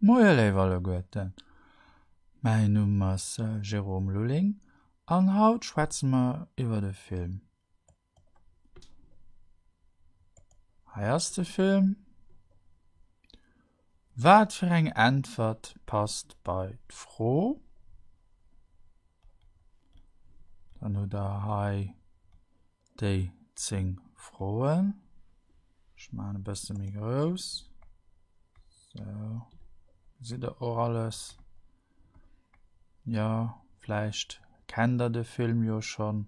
Moie léif alleguerten, mäin Numm ass Jérôme Lulling an haut schwätze mer iwwert e Film. Hei ass de Film. Wat fir eng Äntwert passt bei d'Fro? Dann hutt der hei déi 10 Froen. Ech maachen e bësse méi grouss. Sou, gesitt der och alles. Jo, vläicht kennt der de Film jo schonn.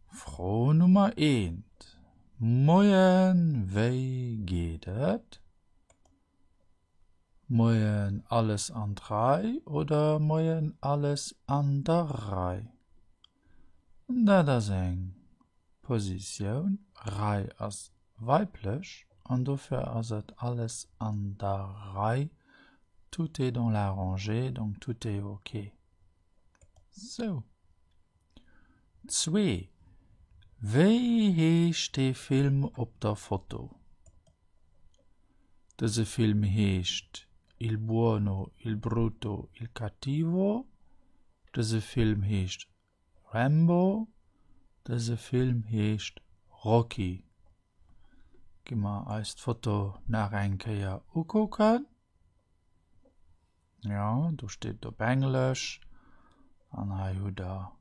Fro Nummer eent, Moien, wéi geet et? Moien, alles an d'Rei oder Moien, alles an der Rei? Dat ass eng Positioun, Rei ass weiblech an dofir ass et alles an der Rei, tout est dans la rangée, donc tout est ok. Sou. Zwee, Wéi heescht dee Film op der Foto? Dëse Film heescht Il buono, il brutto, il cattivo. Dëse Film heescht Rambo. Dëse Film heescht Rocky. Gi mer eis d'Foto nach eng Kéier ukucken. Jo, do steet et op Englesch an hei hutt der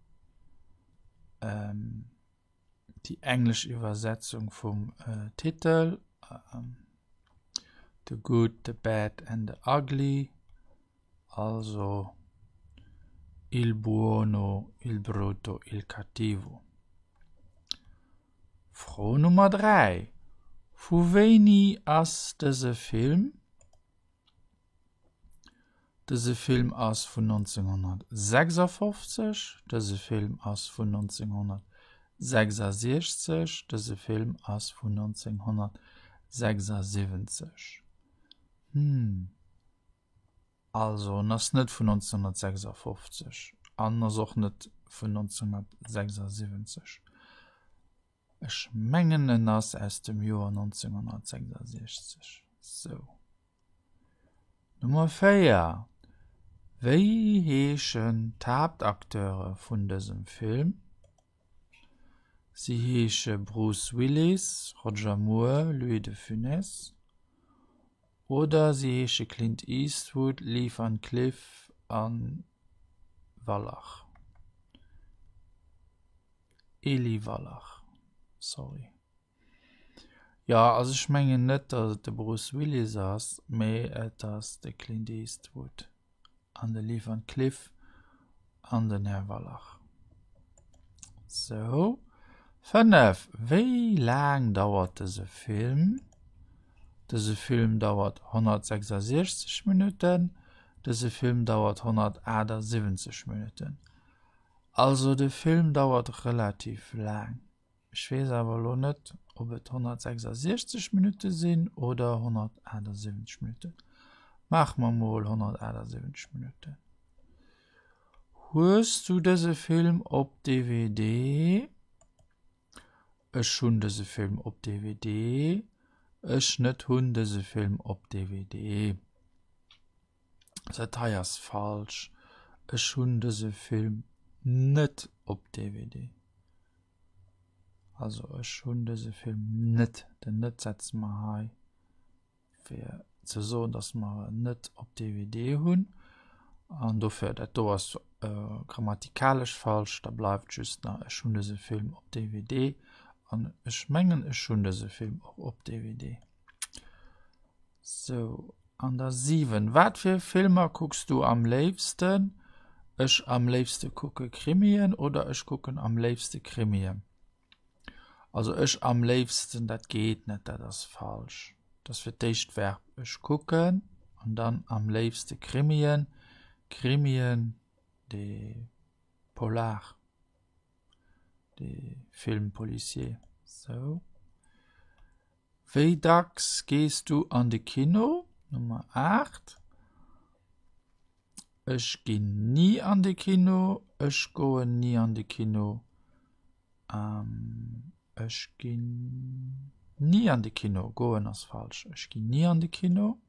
déi englesch Iwwersetzung vum Titel, The Good, the Bad and the Ugly, also Il buono, il brutto, il cattivo. Fro Nummer 3, Vu wéini ass dëse Film? Dëse Film ass vun 1956, dëse Film ass vun 1966, dëse Film ass vun 1976. Hm, also en ass net vun 1956 an en ass och net vun 1976. Ech mengen en ass aus dem Joer 1966. Sou. Nummer 4, Wéi heeschen d'Haaptacteure vun dësem Film? Si heesche Bruce Willis, Roger Moore, Louis de Funès oder si heesche Clint Eastwood, Lee Van Cleef a Wallach. Eli Wallach, sorry. Jo, also ech mengen net, datt et de Bruce Willis ass, mee et ass de Clint Eastwood an de Lee Van Cleef an den Här Wallach. Sou, 5, Wéi laang dauert dëse Film? Dëse Film dauert 166 Minutten. Dëse Film dauert 178 Minutten. Also de Film dauert relativ laang. Ech weess awer elo net ob et 166 Minutte sinn oder 178 Minutten. Maache mer mol 178 Minutten. Hues du dëse Film op DVD? Ech hunn dëse Film op DVD. Ech net hunn dëse Film op DVD. Dat hei ass falsch. Ech hunn dëse Film net op DVD. Also ech hunn dëse Film net, den net setze mer hei fir ze soen, datt mer en net op DVD hunn. An dofir, dat do ass grammatikalesch falsch, da bleift just nach ech hunn dëse Film op DVD. An ech mengen ech hunn dëse Film och op DVD. Sou, an der 7. Wat fir Filmer kucks du am léifsten? Ech am léifste kucke Krimien oder ech kucken am léifste Krimien. Also ech am léifsten, dat geet net, dat ass falsch. Dat ass fir d'éischt Verb ech kucken an dann am léifste Krimien. Krimien, de Polar, de Film policier. Sou. Wéi dacks gees du an de Kino? Nummer 8. Ech ginn ni an de Kino. Ech goen ni an de Kino. Ech ginn. Ni an de Kino. Goen ass falsch. Ech ginn ni an de Kino.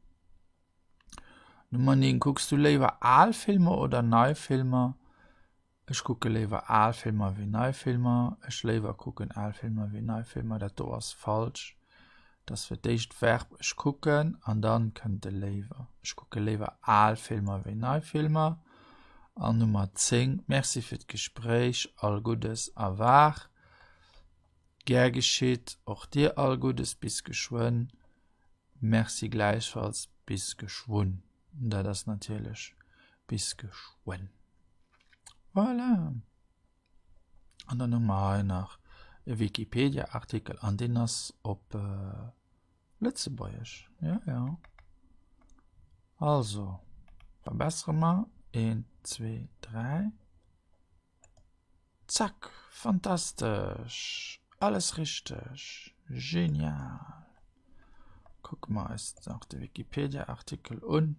Nummer 9, Kucks du léiwer al Filmer oder nei Filmer? Ech kucke léiwer al Filmer wéi nei Filmer. Ech léiwer kucken al Filmer wéi nei Filmer. Dat do ass falsch. Dat ass fir d'éischt Verb ech kucken an dann kënnt de léiwer. Ech kucke léiwer al Filmer wéi nei Filmer. An Nummer 10, Merci fir d'Gespréich, all Guddes a war. Gär geschitt, och dir all Guddes, bis geschwënn. Merci gläichfalls, bis geschwunn. Dat ass natierlech bis geschwënn. Voilà. An dann hu mer hei nach e Wikipedia-Artikel an deen ass op äh, Lëtzebuergesch. Ja, ja. Also, verbessere mer. 1, 2, 3. Zack, fantastesch, alles richteg, genial. Kucke mer eis nach de Wikipedia-Artikel un.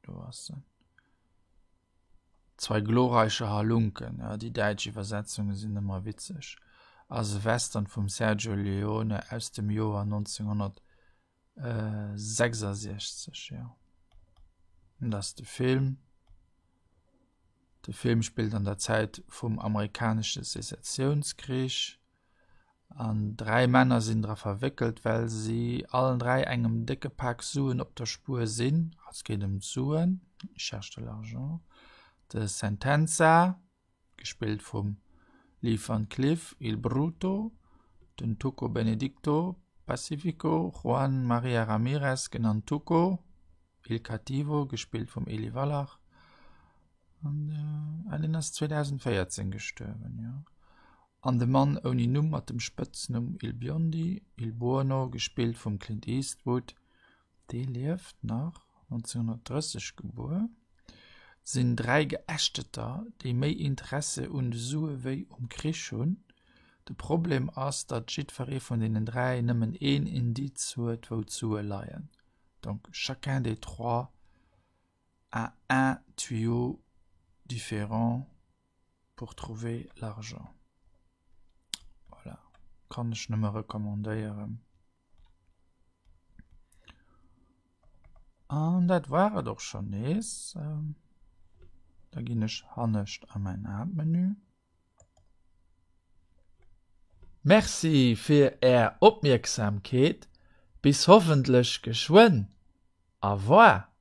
Do ass en. Zwei glorreiche Halunken, ja, déi däitsch Iwwersetzunge sinn ëmmer witzeg, ass e Western vum Sergio Leone aus dem Joer 1966, jo. Dat ass de Film. De Film spillt an der Zäit vum amerikanesche Sezessiounskrich an 3 Männer sinn dra verwéckelt, well si allen 3 engem décke Pak Suen op der Spuer sinn. Et geet ëm d'Suen, ils cherchent de l'argent. De Sentenza, gespillt vum Lee Van Cleef, Il Bruto, den Tuco Benedicto, Pacifico, Juan Maria Ramirez, genannt Tuco, Il Cattivo, gespillt vum Eli Wallach, an deen ass 2014 gestuerwen, jo. An de Mann ouni Numm mat dem Spëtznumm Il Biondi, Il Buono, gespillt vum Clint Eastwood, dee lieft nach, 1930 gebuer, sinn 3 Geächteter, déi méi Interesse un de Sue wéi um Krich hunn. De Problem ass, datt jiddweree vun deenen 3 nëmmen een Indiz huet, wou d'Sue leien. Donc chacun des trois a un tuyau différent pour trouver l'argent. Voilà, kann ech nëmme recommandéieren. An dat war et och schonn nees. Da ginn ech hannescht a mäin Haaptmenü. Merci fir är Opmierksamkeet, bis hoffentlech geschwënn. Au revoir.